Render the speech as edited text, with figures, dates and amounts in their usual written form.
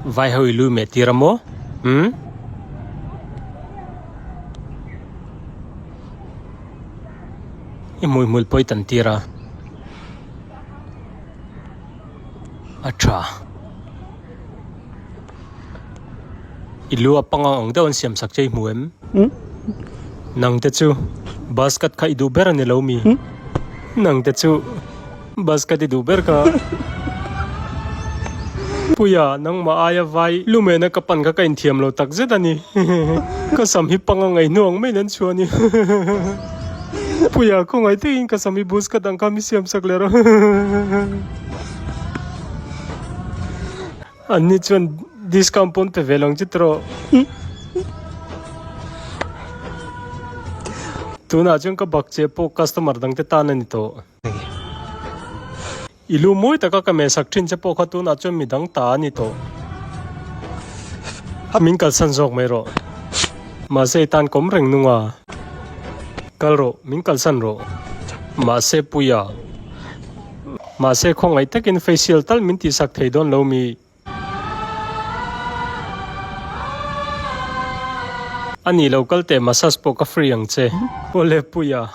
Vai ho i lu meh tir a maw? Umm. I hmuihmul pawh i tan tir a. A tha. I lu a pangang ang deuh an siam sak che i hmu em? Nang te chu bus cut kha i duh ber a ni lo mi? Nang te chu bus cut i duh ber kha. Puia, nangmah aia vai lumena ka pan kha ka inthiam lo tak zet a ni. Ka sam hi pangang ei hnuang maiin an chhuah a ni. Puia, khawngaih takin ka sam hi bus cut ang kha mi siam sak leh rawh. An ni chuan discount pawn pe ve lo ang che tawh. Tunah chuan ka bak che pawh customer dang te tan a ni tawh. I lu mawi taka ka mehsak thin che pawh kha tunah chuan mi dang ta a ni tawh. Min kalsan zawk mai rawh. Mahse i tan kawm reng nung a. Kal rawh, min kalsan rawh. Mahse Puia. Mahse khawngaih takin facial tal min tihsak thei dawn lo mi? A nih lo kal teh massage pawh ka free ang che. Awle Puia.